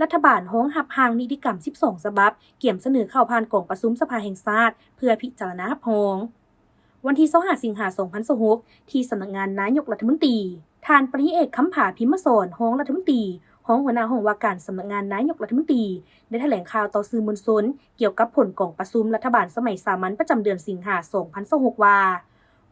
ລັດຖະບານຮອງຮັບຮ່າງນິຕິກຳສິບສອງສະບັບ ກຽມສະເໜີເຂົ້າຜ່ານກອງປະຊຸມສະພາແຫ່ງຊາດ ເພື່ອພິຈາລະນາຮັບຮອງ. ວັນທີຊາວຫ້າ ສິງຫາ ສອງພັນຊາວຫົກ ທີ່ສຳນັກງານນາຍົກລັດຖະມົນຕີ, ທ່ານ ປະລິຍາເອກ ຄຳຜາ ພິມມະສອນ ຮອງລັດຖະມົນຕີ, ຮອງຫົວໜ້າຫ້ອງວ່າການສຳນັກງານນາຍົກລັດຖະມົນຕີ ໄດ້ຖະແຫຼງຂ່າວຕໍ່ສື່ມວນຊົນ ກ່ຽວກັບຜົນກອງປະຊຸມລັດຖະບານສະໄໝສາມັນປະຈຳເດືອນສິງຫາ ສອງພັນຊາວຫົກ ວ່າ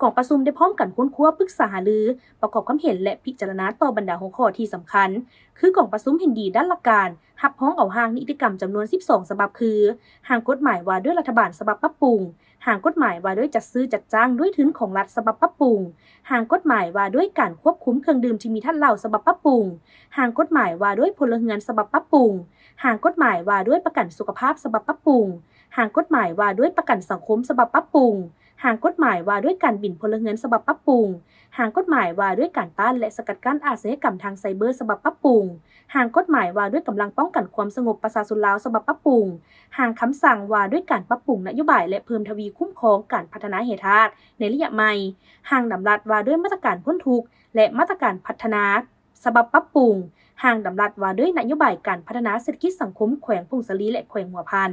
ກອງປະຊຸມໄດ້ພ້ອມກັນຄົ້ນຄວ້າ, ປຶກສາຫາລື, ປະກອບຄຳເຫັນ ແລະ ພິຈາລະນາຕໍ່ບັນດາຫົວຂໍ້ທີ່ສຳຄັນ ຄືກອງປະຊຸມເຫັນດີດ້ານຫຼັກການ ຮັບຮອງເອົາຮ່າງນິຕິກຳຈຳນວນສິບສອງສະບັບ ຄື ຮ່າງກົດໝາຍວ່າດ້ວຍລັດຖະບານສະບັບປັບປຸງ, ຮ່າງກົດໝາຍວ່າດ້ວຍຈັດຊື້ຈັດຈ້າງດ້ວຍທຶນຂອງລັດສະບັບປັບປຸງ, ຮ່າງກົດໝາຍວ່າດ້ວຍການຄວບຄຸມເຄື່ອງດື່ມທີ່ມີທາດເຫຼົ້າສະບັບປັບປຸງ, ຮ່າງກົດໝາຍວ່າດ້ວຍພົນລະເຮືອນສະບັບປັບປຸງ, ຮ່າງກົດໝາຍວ່າດ້ວຍປະກັນສຸຂະພາບສະບັບປັບປຸງ, ຮ່າງກົດໝາຍວ່າດ້ວຍປະກັນສັງຄົມສະບັບປັບປຸງ, ຮ່າງກົດໝາຍວ່າດ້ວຍການບິນພົນລະເຮືອນສະບັບປັບປຸງ, ຮ່າງກົດໝາຍວ່າດ້ວຍການຕ້ານ ແລະ ສະກັດກັ້ນອາຊະຍາກຳທາງໄຊເບີສະບັບປັບປຸງ, ຮ່າງກົດໝາຍວ່າດ້ວຍກຳລັງປ້ອງກັນຄວາມສະຫງົບປະຊາຊົນລາວສະບັບປັບປຸງ, ຮ່າງຄຳສັ່ງວ່າດ້ວຍການປັບປຸງນະໂຍບາຍ ແລະ ເພີ່ມທະວີຄຸ້ມຄອງການພັດທະນາແຮ່ທາດໃນໄລຍະໃໝ່, ຮ່າງດຳລັດວ່າດ້ວຍມາດຕະການພົ້ນທຸກ ແລະ ມາດຕະການພັດທະນາ ສະບັບປັບປຸງ, ຮ່າງດຳລັດວ່າດ້ວຍນະໂຍບາຍການພັດທະນາເສດຖະກິດສັງຄົມແຂວງຜົ້ງສາລີ ແລະ ແຂວງຫົວພັນ.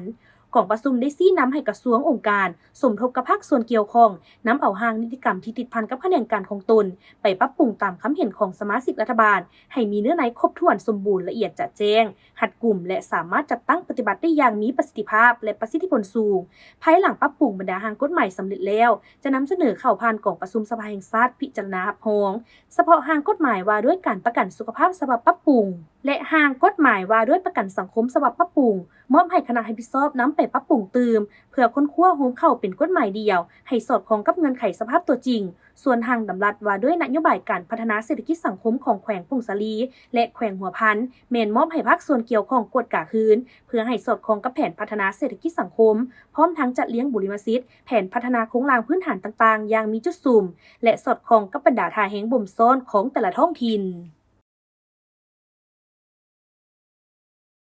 ກອງປະຊຸມໄດ້ຊີ້ນຳໃຫ້ກະຊວງ, ອົງການ, ສົມທົບກັບພາກສ່ວນກ່ຽວຂ້ອງ ນຳເອົາຮ່າງນິຕິກຳທີ່ຕິດພັນກັບຂະແໜງການຂອງຕົນ ໄປປັບປຸງຕາມຄຳເຫັນຂອງສະມາຊິກລັດຖະບານ ໃຫ້ມີເນື້ອໃນຄົບຖ້ວນ, ສົມບູນ, ລະອຽດຈະແຈ້ງ, ຮັດກຸມ ແລະ ສາມາດຈັດຕັ້ງປະຕິບັດໄດ້ຢ່າງມີປະສິດທິພາບ ແລະ ປະສິດທິຜົນສູງ. ພາຍຫຼັງປັບປຸງບັນດາຮ່າງກົດໝາຍສຳເລັດແລ້ວ, ຈະນຳສະເໜີເຂົ້າຜ່ານກອງປະຊຸມສະພາແຫ່ງຊາດພິຈາລະນາຮັບຮອງ. ສະເພາະຮ່າງກົດໝາຍວ່າດ້ວຍການປະກັນສຸຂະພາບສະບັບປັບປຸງ ແລະ ຮ່າງກົດໝາຍວ່າດ້ວຍປະກັນສັງຄົມສະບັບປັບປຸງ ມອບໃຫ້ຄະນະຮັບຜິດຊອບນຳໄປປັບປຸງຕື່ມ ເພື່ອຄົ້ນຄວ້າໂຮມເຂົ້າເປັນກົດໝາຍດຽວ ໃຫ້ສອດຄ່ອງກັບເງື່ອນໄຂສະພາບຕົວຈິງ. ສ່ວນຮ່າງດຳລັດວ່າດ້ວຍນະໂຍບາຍການພັດທະນາເສດຖະກິດສັງຄົມຂອງແຂວງຜົ້ງສາລີ ແລະ ແຂວງຫົວພັນ ແມ່ນມອບໃຫ້ພາກສ່ວນກ່ຽວຂ້ອງກວດກາຄືນ ເພື່ອໃຫ້ສອດຄ່ອງກັບແຜນພັດທະນາເສດຖະກິດສັງຄົມ, ພ້ອມທັງຈັດລຽງບຸລິມະສິດ, ແຜນພັດທະນາໂຄງລ່າງພື້ນຖານຕ່າງໆຢ່າງມີຈຸດສຸມ ແລະ ສອດຄ່ອງກັບບັນດາທ່າແຮງບົ່ມຊ້ອນຂອງແຕ່ລະທ້ອງຖິ່ນ.